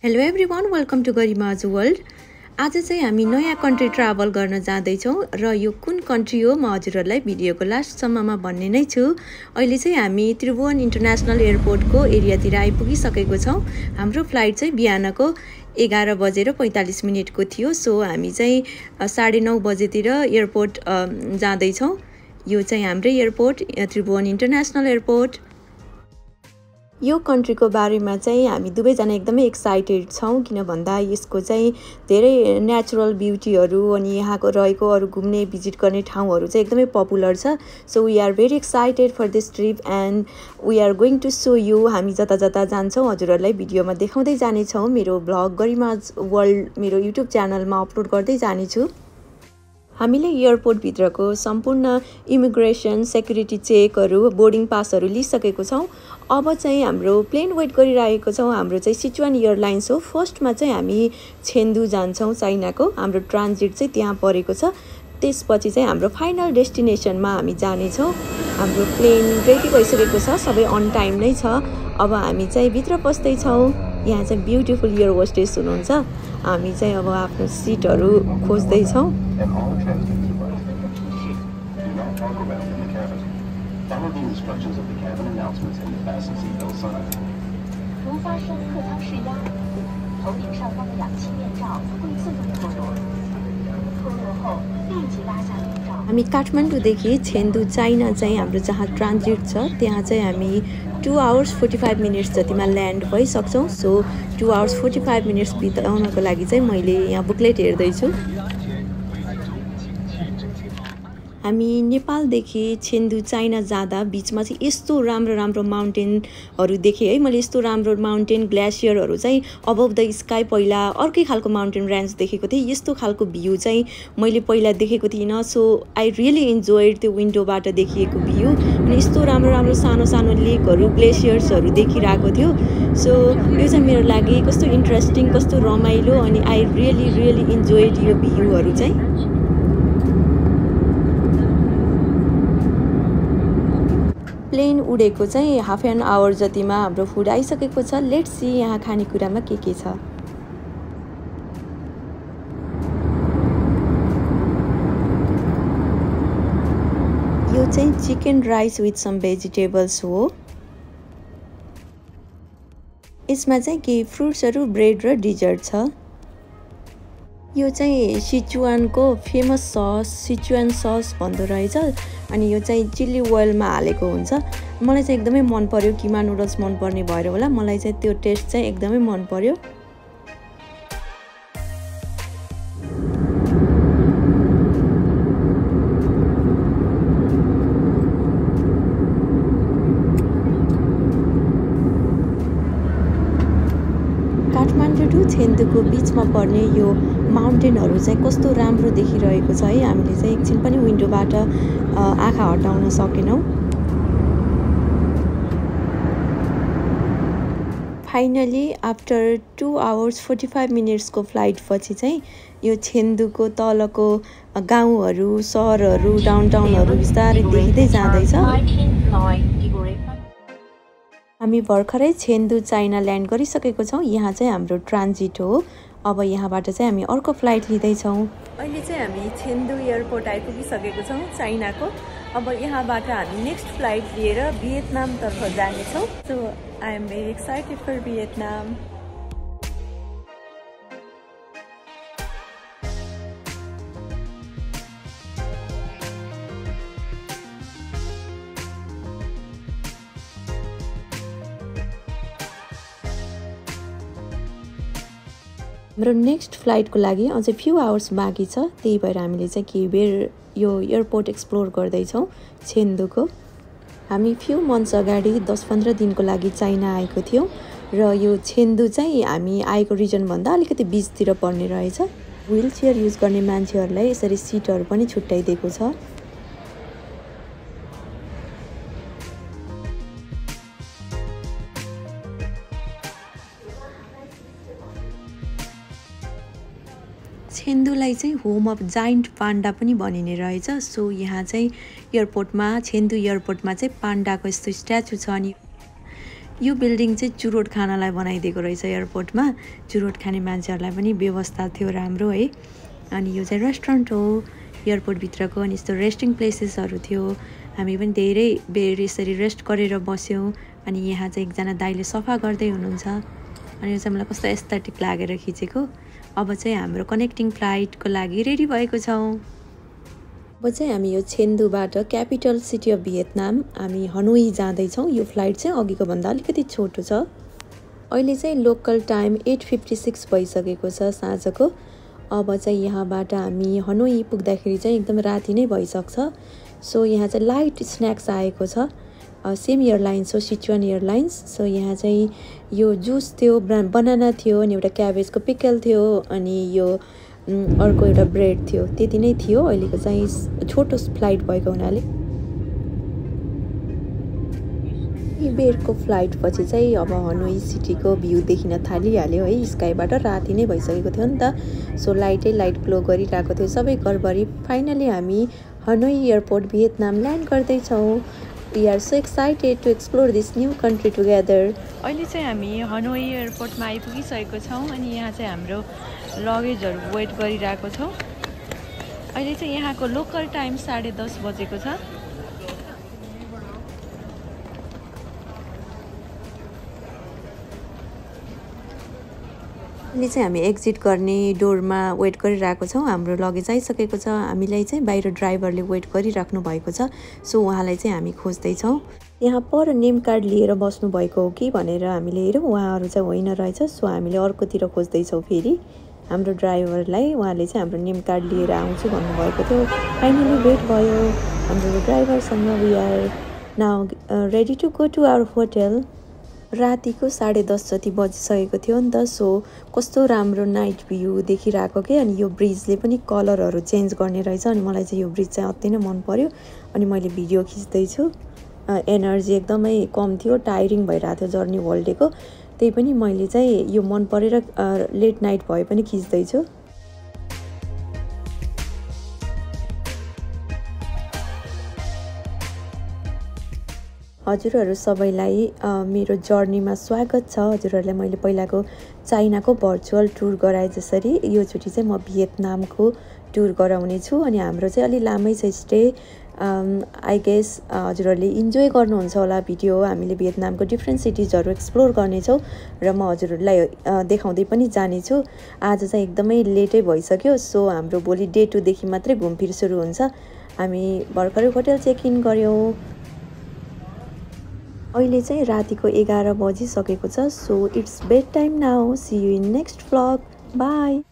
Hello everyone, welcome to Garima's world. आज चाहिँ हामी नयाँ कन्ट्री ट्राभल गर्न जाँदैछौँ र यो कुन कन्ट्री हो म हजुरहरूलाई भिडियोको लास्टसम्ममा भन्ने नै छु। अहिले चाहिँ हामी त्रिभुवन इन्टरनेसनल एयरपोर्टको एरियातिर आइपुगिसकेको छौँ। हाम्रो फ्लाइट चाहिँ बिहानको 11:45 को थियो। सो हामी चाहिँ 9:30 बजेतिर एयरपोर्ट जाँदैछौँ। यो चाहिँ हाम्रै एयरपोर्ट त्रिभुवन इन्टरनेसनल एयरपोर्ट। यो कन्ट्रीको बारेमा चाहिँ हामी दुवैजना एकदमै एक्साइटेड छौँ, किन भन्दा यसको चाहिँ धेरै नेचुरल ब्युटीहरू अनि यहाँको रहेको अरू घुम्ने भिजिट गर्ने ठाउँहरू चाहिँ एकदमै पपुलर छ। So we are very excited for this trip and we are going to show you. हामी जता जता जान्छौँ हजुरहरूलाई भिडियोमा देखाउँदै जानेछौँ। मेरो भ्लग गरिमाज वर्ल्ड मेरो युट्युब च्यानलमा अपलोड गर्दै जानेछु। हामीले एयरपोर्टभित्रको सम्पूर्ण इमिग्रेसन सेक्युरिटी चेकहरू बोर्डिङ पासहरू लिइसकेको छौँ। अब चाहिँ हाम्रो प्लेन वेट गरिरहेको छौँ। हाम्रो चाहिँ सिचुवान एयरलाइन्स हो। फर्स्टमा चाहिँ हामी छेन्दु जान्छौँ चाइनाको। हाम्रो ट्रान्जिट चाहिँ त्यहाँ परेको छ। त्यसपछि चाहिँ हाम्रो फाइनल डेस्टिनेसनमा हामी जानेछौँ। हाम्रो प्लेन रेडी भइसकेको छ, सबै अन टाइम नै छ। अब हामी चाहिँ भित्र पस्दैछौँ। यहाँ चाहिँ ब्युटिफुल एयर होस्टेस हुनुहुन्छ। हामी चाहिँ अब आफ्नो सिटहरू खोज्दैछौँ। Follow the instructions of the cabin announcements and the fasten seatbelt sign. 如发生客舱失压，头顶上方的氧气面罩会自动脱落。脱落后立即拉下面罩。हामी काठमाडौँदेखि छेन्दु चाइना चाहिँ हाम्रो जहाँ ट्रान्जिट छ त्यहाँ चाहिँ हामी 2 hours 45 minutes जतिमा ल्यान्ड भइसक्छौँ। सो 2 hours 45 minutes बिताउनको लागि चाहिँ मैले यहाँ बुकलेट हेर्दैछु। हामी नेपालदेखि छेन्दु चाइना जाँदा बिचमा चाहिँ यस्तो राम्रो माउन्टेनहरू देखेँ है। मैले यस्तो राम्रो माउन्टेन ग्लेसियरहरू चाहिँ अबभ द स्काई पहिला अर्कै खालको माउन्टेन रेन्ज देखेको थिएँ। यस्तो खालको भ्यू चाहिँ मैले पहिला देखेको थिइनँ। सो आई रियली इन्जोयड त्यो विन्डोबाट देखिएको भ्यू। अनि यस्तो राम्रो सानो लेकहरू ग्लेसियर्सहरू देखिरहेको थियो। सो यो चाहिँ मेरो लागि कस्तो इन्ट्रेस्टिङ, कस्तो रमाइलो अनि आई रियली इन्जोयड यो भ्यूहरू चाहिँ। प्लेन उडेको चाहिँ हाफ एन आवर जतिमा हाम्रो फुड आइसकेको छ। लेट्स सी यहाँ खानेकुरामा के छ। यो चाहिँ chicken rice with some vegetables हो। यसमा चाहिँ केही फ्रुट्सहरू, ब्रेड र डिजर्ट छ। यो चाहिँ सिचुवानको फेमस सस सिचुवान सस भन्दो रहेछ। अनि यो चाहिँ चिल्ली ओइलमा हालेको हुन्छ। मलाई चाहिँ एकदमै मन पर्यो। किमा नुडल्स मन पर्ने भएर होला मलाई चाहिँ त्यो टेस्ट चाहिँ एकदमै मन पर्यो। काठमाडौँ टु छेन्दुको बिचमा पर्ने यो माउन्टेनहरू चाहिँ कस्तो राम्रो देखिरहेको छ है। हामीले चाहिँ एकछिन पनि विन्डोबाट आँखा हटाउन सकेनौँ। फाइनली आफ्टर 2 hours 45 minutes को फ्लाइट पछि चाहिँ यो छेन्दुको तलको गाउँहरू, सहरहरू, डाउनटाउनहरू बिस्तारै देखिँदै जाँदैछ। हामी भर्खरै छेन्दु चाइना ल्यान्ड गरिसकेको छौँ। यहाँ चाहिँ हाम्रो ट्रान्जिट हो। अब यहाँबाट चाहिँ हामी अर्को फ्लाइट लिँदैछौँ। अहिले चाहिँ हामी छेन्दु एयरपोर्ट आइपुगिसकेको छौँ चाइनाको। अब यहाँबाट हामी नेक्स्ट फ्लाइट लिएर भियतनामतर्फ जानेछौँ। So I am very excited for Vietnam. हाम्रो नेक्स्ट फ्लाइटको लागि अझै फ्यु आवर्स बाँकी छ। त्यही भएर हामीले चाहिँ केही बेर यो एयरपोर्ट एक्सप्लोर गर्दैछौँ छेन्दुको। हामी फ्यु मन्थ्स अगाडि 10-15 दिनको लागि चाइना आएको थियौँ र यो छेन्दु चाहिँ हामी आएको रिजनभन्दा अलिकति बिचतिर पर्ने रहेछ। व्हिल चेयर युज गर्ने मान्छेहरूलाई यसरी सिटहरू पनि छुट्याइदिएको छ। छेन्दुलाई चाहिँ होम अफ जाइन्ट पान्डा पनि भनिने रहेछ। सो यहाँ चाहिँ एयरपोर्टमा छेन्दु एयरपोर्टमा चाहिँ पान्डाको यस्तो स्ट्याचु छ। अनि यो बिल्डिङ चाहिँ चुरोट खानालाई बनाइदिएको रहेछ एयरपोर्टमा। चुरोट खाने मान्छेहरूलाई पनि व्यवस्था थियो राम्रो है। अनि यो चाहिँ रेस्टुरेन्ट हो एयरपोर्टभित्रको। अनि यस्तो रेस्टिङ प्लेसेसहरू थियो। हामी पनि धेरै बेर यसरी रेस्ट गरेर बस्यौँ। अनि यहाँ चाहिँ एकजना दाइले सफा गर्दै हुनुहुन्छ। अनि यो चाहिँ मलाई कस्तो एस्थेटिक लागेर खिचेको। अब चाहिँ हाम्रो कनेक्टिङ फ्लाइटको लागि रेडी भएको छौँ। अब चाहिँ हामी यो छेन्दुबाट क्यापिटल सिटी अफ भियतनाम हामी हनोई जाँदैछौँ। यो फ्लाइट चाहिँ अघिको भन्दा अलिकति छोटो छ। अहिले चाहिँ लोकल टाइम 8:56 भइसकेको छ साँझको। अब चाहिँ यहाँबाट हामी हनोई पुग्दाखेरि चाहिँ एकदम राति नै भइसक्छ। सो यहाँ चाहिँ लाइट स्न्याक्स आएको छ। सेम एयरलाइन्स हो, सिचुआन एयरलाइन्स। सो यहाँ चाहिँ यो जुस थियो, बनाना थियो, अनि एउटा क्याबेजको पिकल थियो, अनि यो अर्को एउटा ब्रेड थियो। त्यति नै थियो। अहिलेको चाहिँ छोटो फ्लाइट भएको हुनाले बेरको फ्लाइट पछि चाहिँ अब हनोई सिटीको भ्यू देखिन थालिहाल्यो है। स्काईबाट राति नै भइसकेको थियो नि त। सो लाइटै लाइट ग्लो गरिरहेको थियो सबै घरभरि। फाइनली हामी हनोई एयरपोर्ट भियतनाम ल्यान्ड गर्दैछौँ। We are so excited to explore this new country together. अहिले चाहिँ हामी हनोई एयरपोर्टमा आइपुगिसकेको छौँ। अनि यहाँ चाहिँ हाम्रो लगेजहरू वेट गरिरहेको छौँ। अहिले चाहिँ यहाँको लोकल टाइम 10:30 बजेको छ। अहिले चाहिँ हामी एक्जिट गर्ने डोरमा वेट गरिरहेको छौँ। हाम्रो लगेज आइसकेको छ। हामीलाई चाहिँ बाहिर ड्राइभरले वेट गरिराख्नु भएको छ। सो उहाँलाई चाहिँ हामी खोज्दैछौँ। यहाँ पर नेम कार्ड लिएर बस्नु भएको हो कि भनेर हामीले हेऱ्यौँ। उहाँहरू चाहिँ होइन रहेछ। सो हामीले अर्कोतिर खोज्दैछौँ फेरि हाम्रो ड्राइभरलाई। उहाँले चाहिँ हाम्रो नेम कार्ड लिएर आउँछु भन्नुभएको थियो। फाइनली भेट भयो हाम्रो ड्राइभरसँग। We are now ready to go to our hotel. रातिको 10:30 जति बजिसकेको थियो नि त। सो कस्तो राम्रो नाइट भ्यू देखिरहेको के। अनि यो ब्रिजले पनि कलरहरू चेन्ज गर्ने रहेछ। अनि मलाई चाहिँ यो ब्रिज चाहिँ अति नै मन पर्यो। अनि मैले भिडियो खिच्दैछु। एनर्जी एकदमै कम थियो, टायरिङ भइरहेको थियो जर्नी होल डेको। त्यही पनि मैले चाहिँ यो मन परेर लेट नाइट भए पनि खिच्दैछु। हजुरहरू सबैलाई मेरो जर्नीमा स्वागत छ। हजुरहरूलाई मैले पहिलाको चाइनाको भर्चुअल टुर गराएँ जसरी योचोटि चाहिँ म भियतनामको टुर गराउने छु। अनि हाम्रो चाहिँ अलि लामै छ स्टे। आई गेस हजुरहरूले इन्जोय गर्नुहुन्छ होला भिडियो। हामीले भियतनामको डिफ्रेन्ट सिटिजहरू एक्सप्लोर गर्नेछौँ र म हजुरहरूलाई देखाउँदै पनि जानेछु। आज चाहिँ एकदमै लेटै भइसक्यो। सो हाम्रो भोलि डे 2 देखि मात्रै घुमफिर सुरु हुन्छ। हामी भर्खरै होटल चेक इन गऱ्यौँ। अहिले चाहिँ रातिको 11 बजिसकेको छ। So it's bed time now. See you in next vlog. By.